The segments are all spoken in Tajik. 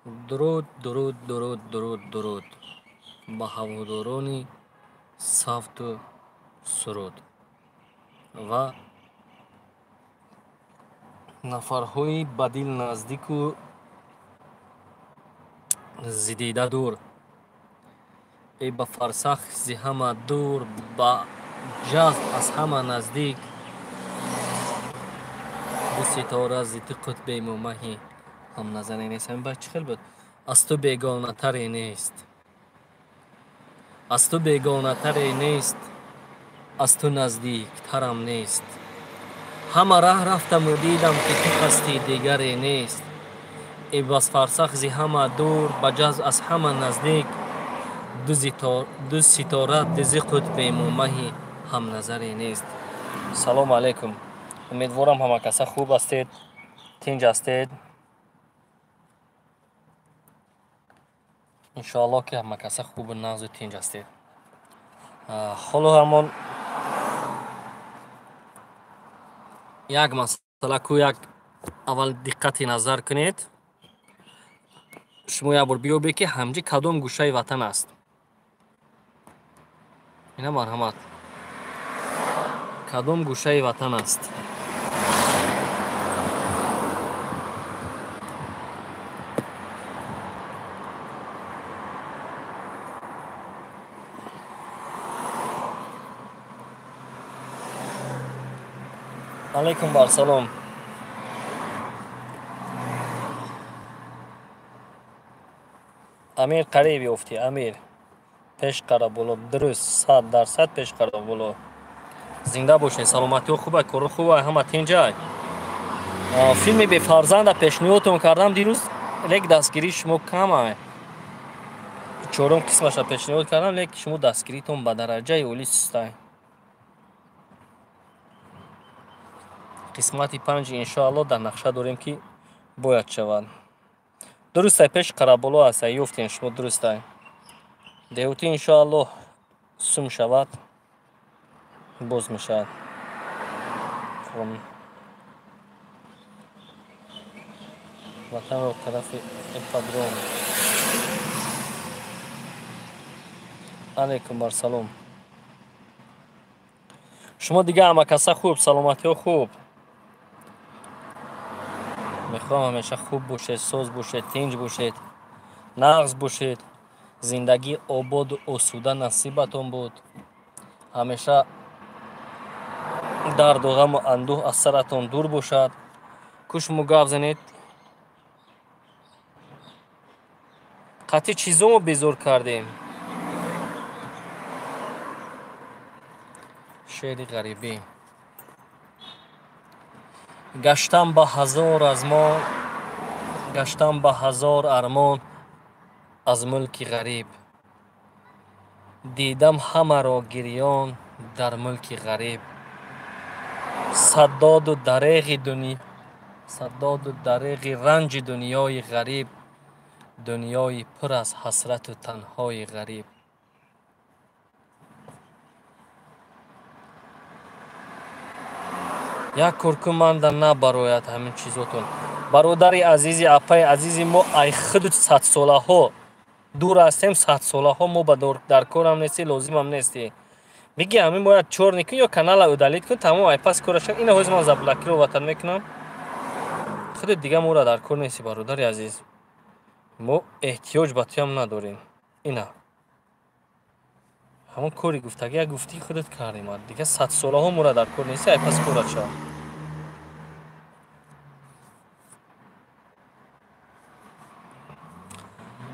Дуруд, дуруд, дуруд, дуруд, дуруд ба ҳаводорони савту суруд ва нафарҳои ба дил наздику зидида дур, э ба фарсах зи ҳама дур, ба ҷазб аз ҳама наздик, ду ситора зи ту қутбему маҳи ҳамназаре нест. Ҳамин баъд чӣ хел буд? Аз ту бегонатаре нест, аз ту бегонатаре нест, аз ту наздиктарам нест. Ҳама раҳ рафтаму дидам, ки ту ҳастӣ, дигаре нест. Э бас фарсах зи ҳама дур, ба ҷазб аз ҳама наздик, ду ситора дизи қутбему маҳи ҳамназаре нест. Салому алайкум. Умедворам, ҳама каса хуб ҳастед, тинҷ ҳастед. Иншоаллоҳ, ки ҳама каса хубу нағзу тинҷ ҳастед. Ҳоло ҳамон як масъала ку, як аввал диққати назар кунед. Шумо як бор биёбед, ки ҳамҷи кадом гӯшаи ватан аст. Ина, марҳамат, кадом гӯшаи ватан аст? Алайкум барсалом. Амир, қариб ёфтӣ, Амир. Пеш Қараболо, дуруст, 100% пеш Қараболо. Зинда бошед, саломатиҳо хуба, коро хуба, ҳама тинҷай. Филми Бефарзанда пешниҳодтон кардам дирӯз, лек дастгирии шумо кама. Чорум қисмаша пешниҳод кардам, лек шумо дастгиритон ба дараҷаи олӣ сустай. Қисмати панҷ, иншоалло, дар нақша дорем, ки бояд шавад. Дурустай, пеш Қараболо аст, ёфтем шумо, дурустай. Деҳотӣ, иншоаллоҳ, сум шавад, боз мешавад. Ватанро тарафи ипподром. Алайкум барсалом. Шумо дига ҳама каса хуб, саломатиҳо хуб. Мехоҳам, ҳамеша хуб бошед, соз бошед, тинҷ бошед, нағз бошед. Зиндагии ободу осуда насибатон буд. Ҳамеша дарду ғаму андӯҳ аз саратон дур бошад. Ку, шумо гап занед. Қатъи чизомо безор кардем. Шеъри ғарибӣ. Гаштам ба ҳазор азмон, гаштам ба ҳазор армон аз мулки ғариб. Дидам ҳамаро гирён дар мулки ғариб. Саддоду дареғи дуни, саддоду дареғи ранҷи дунёи ғариб, дунёи пур аз ҳасрату танҳои ғариб. Як кор кун, манда набарояд ҳамин чизотон. Бародари азизи, апаи азизи, мо ай худу садсолаҳо дур ҳастем. Садсолаҳо мо ба дар корам нестӣ, лозимам нестӣ. Биги, ҳамин бояд чёрный кун ё канала удалить кун, тамом, ай пас кораша. Ина, ҳозир ман заблокировать мекунам. Худи дига моро дар кор нестӣ, бародари азиз, мо эҳтиёҷ ба туям надорем. Ина, ҳамон кори гуфтагӣ, як гуфтии худат кардем. Дига садсолаҳо моро дар кор нестӣ, ай пас корат шавад.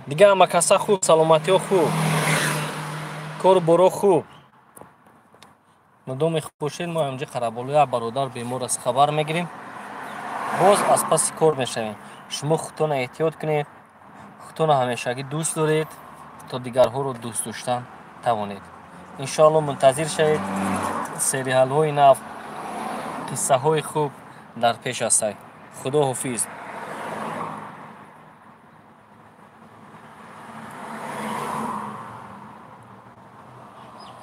Дига ҳама каса хуб, саломатиҳо хуб, кору боро хуб, мудоми хуб бошед. Мо ҳамҷи Қараболо як бародар бемор аст, хабар мегирем, боз аз паси кор мешавем. Шумо худтона эҳтиёт кунед, худтона ҳамешагӣ дӯст доред, то дигарҳоро дӯст доштан тавонед. Иншоалло, мунтазир шавед, сериалҳои нав, қиссаҳои хуб дар пеш ҳастанд. Худо ҳофиз.